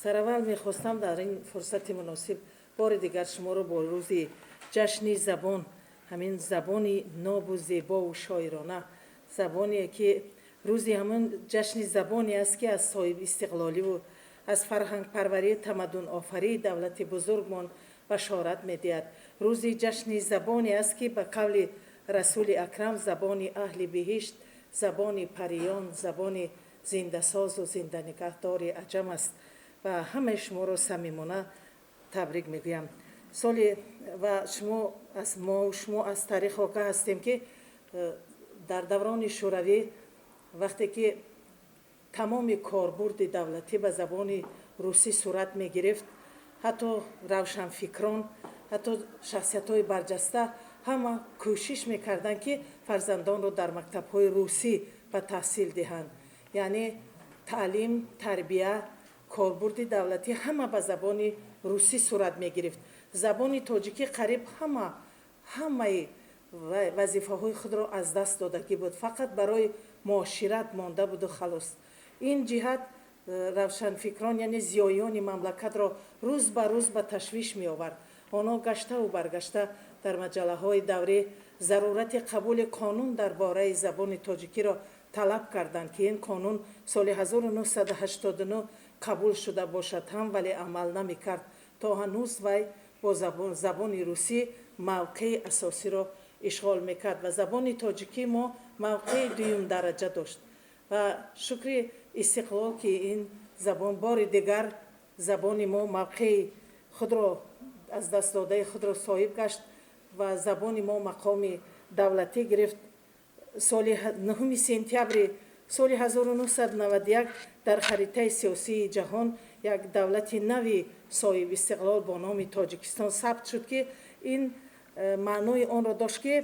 Сараввал мехостам дар ин фурсати муносиб бори дигар шуморо бо рӯзи ҷашни забон, ҳамин забони нобу зебову шоирона, забоне ки рӯзи ҳамин ҷашни забоне аст, ки аз соҳибистиқлоливу аз фарҳангпарварии тамаддунофарии давлати бузургмон башорат медиҳад. Рӯзи ҷашни забоне аст, ки ба қавли Расули Акрам забони аҳли биҳишт, забони париён, забони зиндасозу зинданигаҳдори аҷам аст ва ҳамаи шуморо самимона табрик мегӯям. Соли ва шумо аз мо шумо аз таърих огаҳ ҳастем, ки дар даврони Шӯравӣ, вақте ки тамоми корбурди давлатӣ ба забони русӣ сурат мегирифт, ҳатто равшанфикрон, ҳатто шахсиятҳои барҷаста ҳама кӯшиш мекарданд, ки фарзандонро дар мактабҳои русӣ ба таҳсил диҳанд. Яъне таълим, тарбия, корбурди давлатӣ ҳама ба забони русӣ сурат мегирифт. Забони тоҷикӣ қариб ҳамаи вазифаҳои худро аз даст додагӣ буд, фақат барои муошират монда буду халос. Ин ҷиҳат равшанфикрон, яъне зиёиёни мамлакатро рӯз ба рӯз ба ташвиш меовард. Онҳо гаштаву баргашта дар маҷаллаҳои даврӣ зарурати қабули қонун дар бораи забони тоҷикиро талаб карданд, ки ин қонун соли 1989 қабул шуда бошад ҳам, вале амал намекард. То ҳанӯз вай бо забони русӣ мавқеи асосиро ишғол мекард ва забони тоҷикӣ мо мавқеи дуюмдараҷа дошт. Ва шукри истиқлол, ки ин забон бори дигар забони мо мавқеи худро аз даст додаи худро соҳиб гашт ва забони мо мақоми давлатӣ гирифт. Соли 9 сентябри соли 1991 дар харитаи сиёсии ҷаҳон як давлати нави соҳибистиқлол бо номи Тоҷикистон сабт шуд, ки ин маънои онро дошт, ки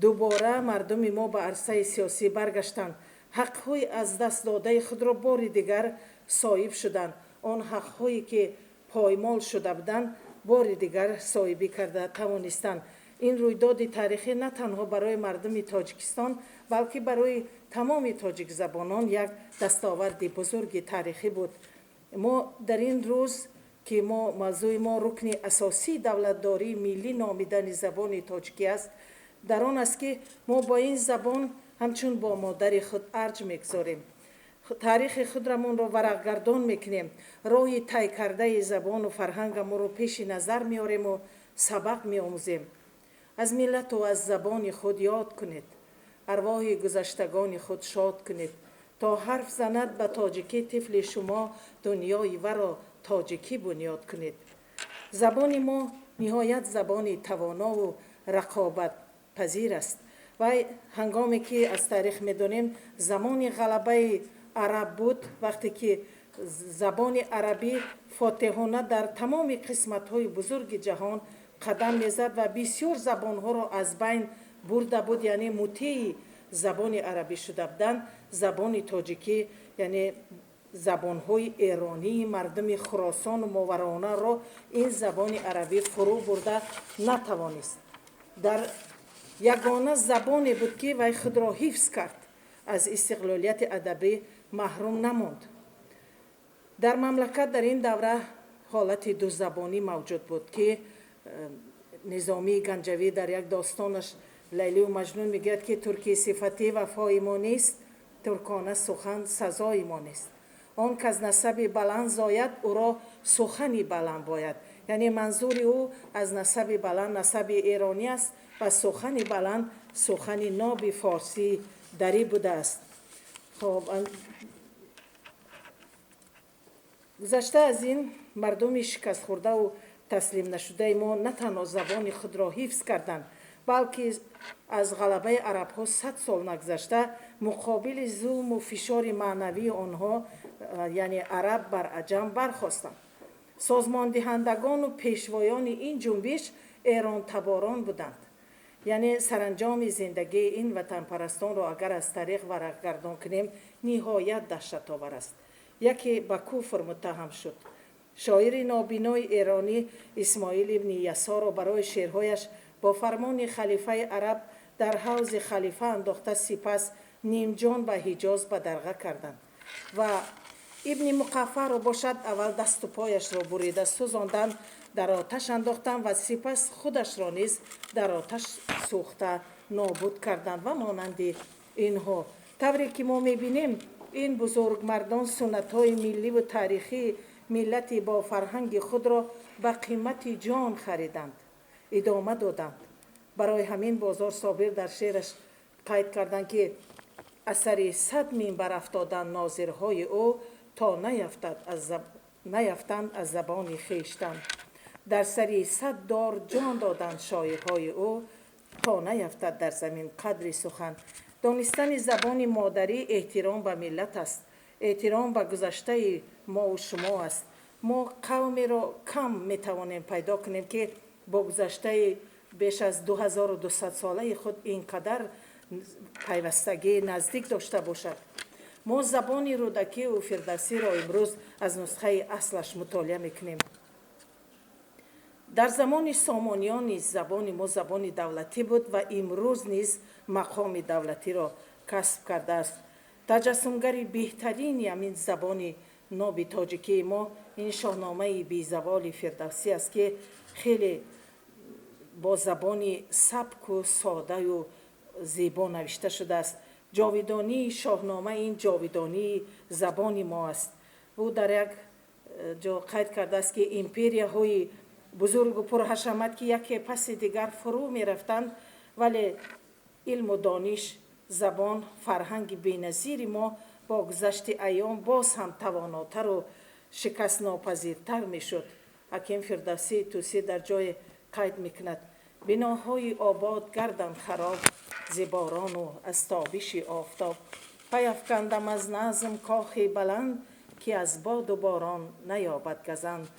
дубора мардуми мо ба арсаи сиёсӣ баргаштанд, ҳақҳои аз даст додаи худро бори дигар соҳиб шуданд. Он ҳақҳое ки поймол шуда буданд, бори дигар соҳибӣ карда тавонистанд. Ин рӯйдоди таърихӣ на танҳо барои мардуми Тоҷикистон, балки барои тамоми тоҷикзабонон як дастоварди бузурги таърихӣ буд. Мо дар ин рӯз, ки мо мавзӯи мо рукни асосии давлатдории миллӣ номидани забони тоҷикӣ аст, дар он аст, ки мо бо ин забон ҳамчун бо модари худ арҷ мегузорем, таърихи худрамонро варақгардон мекунем, роҳи тай кардаи забону фарҳангамонро пеши назар меорему сабақ меомӯзем. Аз миллату аз забони худ ёд кунед, арвоҳи гузаштагони худ шод кунед, то ҳарф занад ба тоҷикӣ тифли шумо, дунёи варо тоҷикӣ бунёд кунед. Забони мо ниҳоят забони тавонову рақобатпазир аст. Вай ҳангоме ки аз таърих медонем, замони ғалабаи араб буд, вақте ки забони арабӣ фотеҳона дар тамоми қисматҳои бузурги ҷаҳон қадам мезад ва бисёр забонҳоро аз байн бурда буд, яъне мутеи забони арабӣ шуда буданд. Забони тоҷикӣ, яъне забонҳои эронии мардуми Хуросону Моваронаро ин забони арабӣ фурӯ бурда натавонист. Дар ягона забоне буд, ки вай худро ҳифз кард, аз истиқлолияти адабӣ маҳрум намонд. Дар мамлакат дар ин давра ҳолати дузабонӣ мавҷуд буд, ки Низомии Ганҷавӣ дар як достонаш «Лайлию Маҷнун» мегӯяд, ки туркӣ сифатӣ вафои мо нест, туркона сухан сазои мо нест. Он ки аз насаби баланд зояд, ӯро сухани баланд бояд. Яъне манзури ӯ аз насаби баланд насаби эронӣ аст ва сухани баланд сухани ноби форсии дарӣ будааст. Хоб, гузашта аз ин, мардуми шикастхӯрдаву таслим нашудаи мо на танҳо забони худро ҳифз карданд, балки аз ғалабаи арабҳо 100 сол нагузашта муқобили зулму фишори маънавии онҳо, яъне араб бар аҷам, бархостанд. Созмондиҳандагону пешвоёни ин ҷунбиш эронтаборон буданд. Яъне саранҷоми зиндагии ин ватанпарастонро агар аз таърих варақгардон кунем, ниҳоят даҳшатовар аст. Яке ба куфр муттаҳам шуд. Шоири нобинои эронӣ Исмоил ибни Ясоро барои шеърҳояш бо фармони халифаи араб дар ҳавзи халифа андохта, сипас нимҷон ба Ҳиҷоз бадарға карданд. Ва Ибни Муқаффаро бошад, аввал дасту пояшро бурида сӯзонданд, дар оташ андохтанд ва сипас худашро низ дар оташ сӯхта нобуд карданд ва монанди инҳо. Тавре ки мо мебинем, ин бузургмардон суннатҳои милливу таърихии миллати бо фарҳанги худро ба қимати ҷон хариданд, идома доданд. Барои ҳамин Бозор Собир дар шеъраш қайд карданд, ки асари 100 минбар афтодан нозирҳои ӯ, то наяфтанд аз забони хештан. Дар сари 100 дор ҷон доданд шоирҳои ӯ, то наяфтад дар замин қадри сухан. Донистани забони модарӣ эҳтиром ба миллат аст, эҳтиром ба гузаштаи мову шумо аст. Мо қавмеро кам метавонем пайдо кунем, ки бо гузаштаи беш аз 2200-солаи худ ин қадар пайвастагии наздик дошта бошад. Мо забони Рӯдакиву Фирдавсиро имрӯз аз нусхаи аслаш мутолиа мекунем. Дар замони Сомониён низ забони мо забони давлатӣ буд ва имрӯз низ мақоми давлатиро касб кардааст. Таҷассумгари беҳтарини ҳамин забони ноби тоҷикии мо ин Шоҳномаи безаволи Фирдавсӣ аст, ки хеле бо забони сабку содаю зебо навишта шудааст. Ҷовидонии Шоҳнома ин ҷовидонии забони мо аст. Ӯ дар як ҷо қайд кардааст, ки империяҳои бузургу пурҳашамат, ки яке паси дигар фурӯ мерафтанд, вале илму дониш, забон, фарҳанги беназири мо бо гузашти айём боз ҳам тавонотару шикастнопазиртар мешуд. Ҳаким Фирдавсии Тӯсӣ дар ҷое қайд мекунад: «Биноҳои обод гарданд хароб зи борону аз тобиши офтоб. Пайафкандам аз назм кохи баланд, ки аз боду борон наёбад газанд».